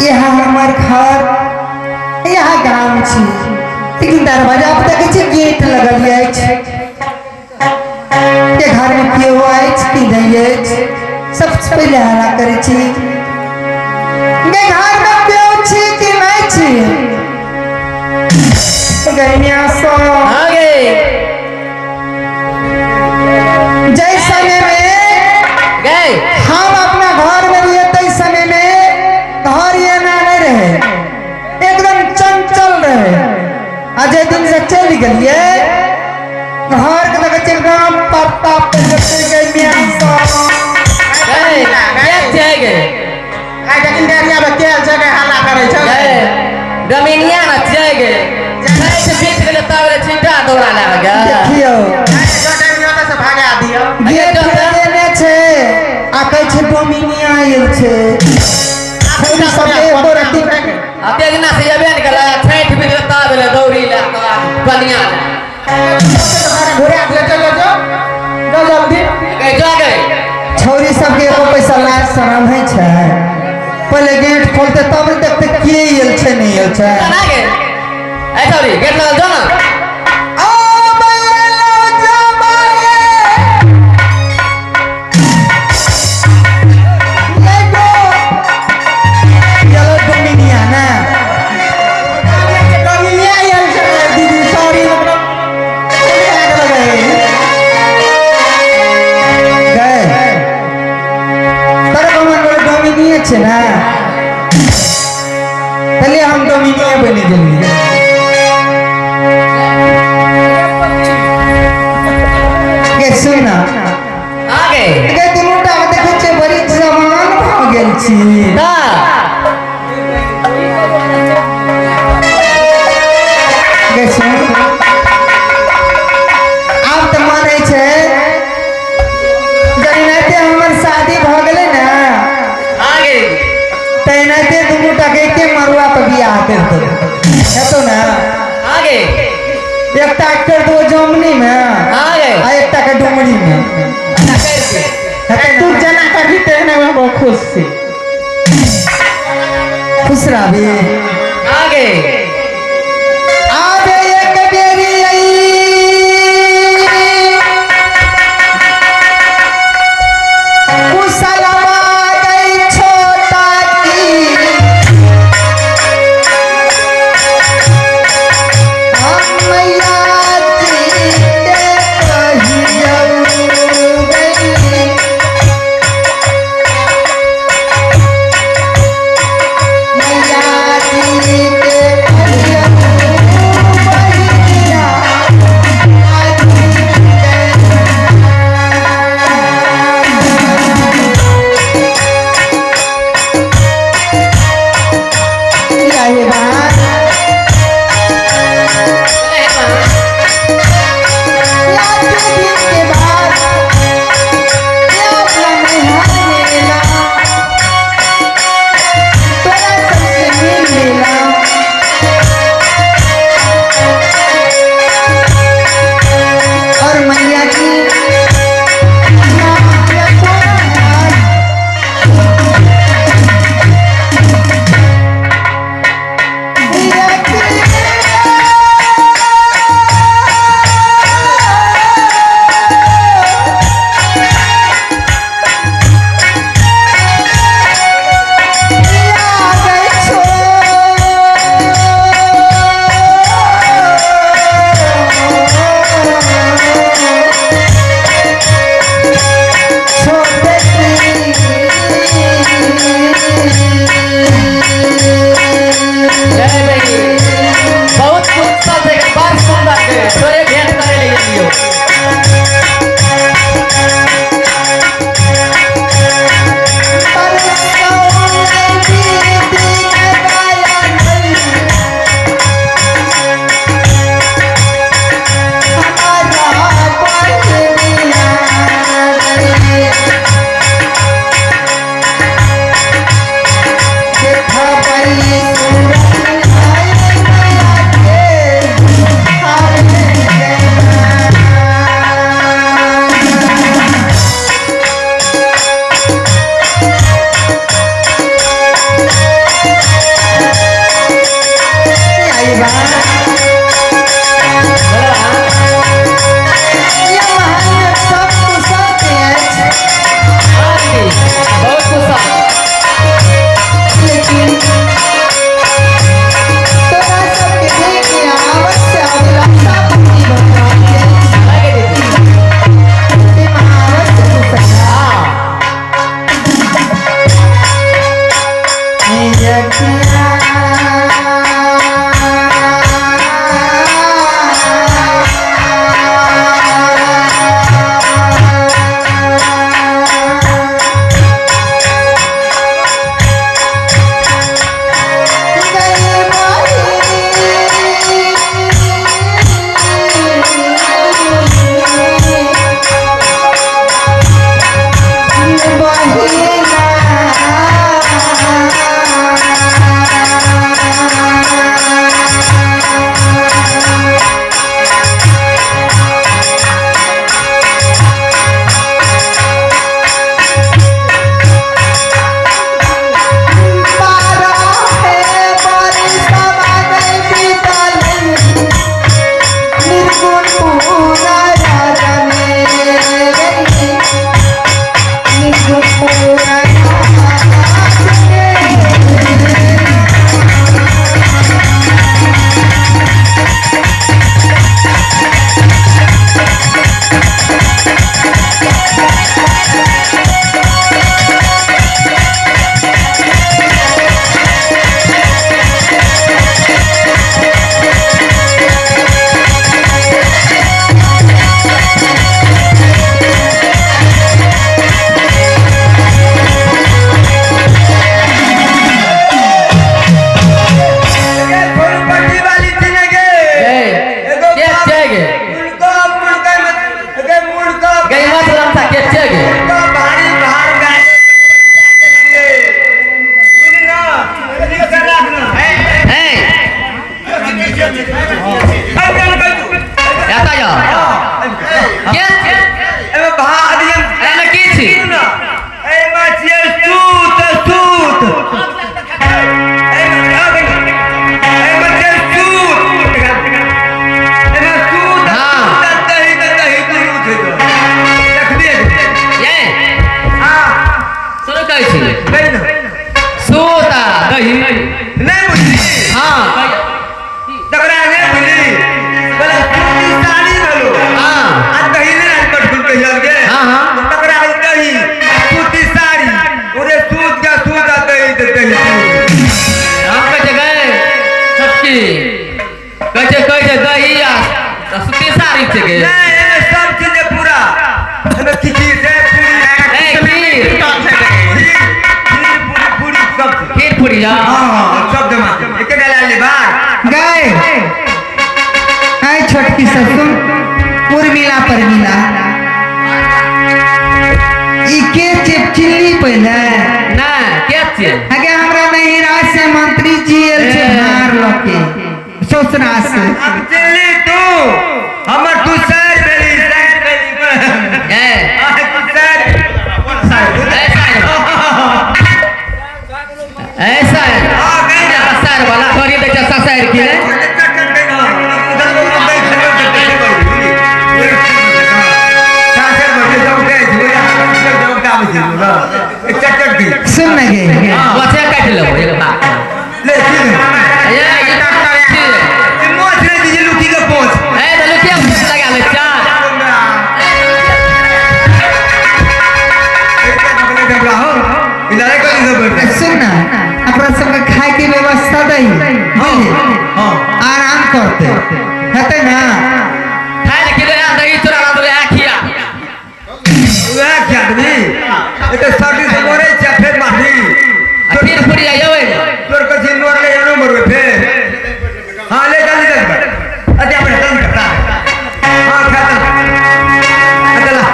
यहाँ हमार घर, यहाँ गाम छी, लेकिन दरवाजा पर देखै छी गेट लगल अछि। के घर में केओ अछि कि नहीं अछि, सबसे पहिले हल्ला करै छी के घर में केओ छी कि नहीं छी। गर्मिया सो हाँ गे जै समय में गए हम अपना घर में रहिए तै समय में घर ये ना नहीं रहे, एकदम चंचल रहे। आ जे दिन से चल गेलिए घर के देखै छियै एकदम पत्ता पे जते गए मियां सब। गए के छै गे? आइ देखिन डेरिया में केल छै के हल्ला करै छै। गए डोमिनिया न छै गे? छठि बीत गेलै तब रे छिंटा दौड़ा लाग गे। देखियौ जो डेरिया से भगा दियौ। गेट लगेने छै आ कहै छै डोमिनिया आयल छै। छौरी सबके एको रत्ती आ तेजना से एबे ने केलै, छठि बीत गेलै तब एलै दौड़ी लए कऽ बनिया लए। घुरा दियौ, चलो जो जो जल्दी गए जो गए। छौरी सबके एको पैसा लाज शरम होइ छै? पहिले गेट खोलते तब ने देखते के आयल छै नहीं आयल छै। ना गे ऐ छौरी गेट लगल जो ना। छै ना, पहले हम डोमिनिया बनि गेलियै। गे सुन ना। हाँ गे। गे दुनू टा के देखै छियै बड़ी जवान भऽ गेल छी। ता गे सुन, आब तऽ मानै छै जनाते हमर शादी भऽ गेलै ने। हाँ गे। तेनाते दुनू टा के एके मरुआ पर बियाह कर देबै, हेतौ ना? हाँ गे। एकटा कर दो जमनी में हाँ गे। आ एकटा के डुमरी में। अच्छा कर दे। हेतौ तू ना? जना करबी तेहने हम बहुत खुश छी। खुश रहबी। हाँ गे। आबे एक बेरी आई कुशलवा गई छोटा की, हम मैया निकुंजपुरा राजा में निकुंजपुरा राजा में। फूलपट्टी वाली थी ना गे। ए, एगो के बाप- गे? मुर्गा मुर्गा मत गे मुर्गा। गई मत रमता के गे? मुर्गा भारी भार गाय बुझली ना, कथी के राखना। ए, अब जान कर तू। एता जा। के एमे भार दियम। एमे की छी? ना एमे छियै सूत सूत। एमे एमे छियै सूत। एमे सूत। हाँ। दही दही दूध छै तो देखबे। ये हां। सुनो, कहै छी। कहि ना। सूत आ दही। नहीं बुझली? हाँ। तकरा नहीं बुझली, बोले सूती साड़ी भेलो। हाँ। आ दही नहीं आयल पटकुल कहियल गे। हाँ, हाँ। तकरा है दही सूती साड़ी, ओरे सूत का सूत आ दही ते दही सूत। हम कहै छै गए छोटकी, कहै छै, कहै छै दही आ सूती साड़ी छै गे। नहीं, एमे सब चीज है पूरा, एमे खिचड़ी छै, पूरी। ए, खीर। खीर, खीर, पूरी, पूरी सब चीज। खीर पूरी हाँ। हाँ हाँ, सब जमा एके डाला ले बार। गए आय छोटकी ससुर, उर्मिला परमिला, ई के चिपचिल्ली पहिले? ना, के छियै? आगे हमरा नहिरा से मंत्री जी एल छै भार लके ससुरा से। अब चली तू हमर, तू सैर भेली, सैर भेली। ए। आ, तू सैर। ए साइड, ए साइड। हाँ, कहि ना। ससार वाला थोड़ी दै छै ससार के। सुन न गे। बच्चा काटि लेबो एक बात। ए, ई छियै। ए, तऽ लुकिया लगा लै छै। सुन ना, अपना सबके खाए के व्यवस्था दही बुझली, आराम करते हेतै ना। खाय लए खिले आ दही चूड़ा दे आ खिया। आ खीर पूरी आयबै। हाँ, ले जल्दी जल्दी कर। अच्छा, अपने जल्दी करता है। हाँ, खाता चला।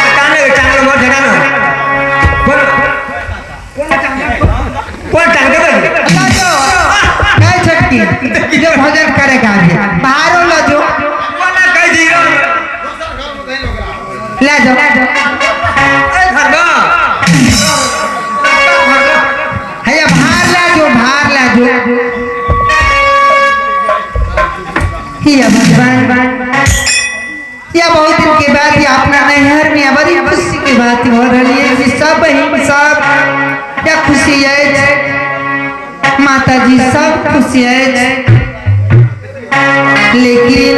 अचानक अचानक मोर ठेकाना कौन कौन टांग दे? ल जो गए छोटकी, जो भोजन करे का आगे बाहरो ल जो। वाला कह दियो। ले जाओ। ए घरबा। हैया भार ले जो, भार ले जो। या भगवान, या बहुत दिन के बाद या अपना नैहर में बड़ी खुशी के बात हो रही है कि सब बहिन सब या खुशी अछि, माता जी सब खुशी अछि, लेकिन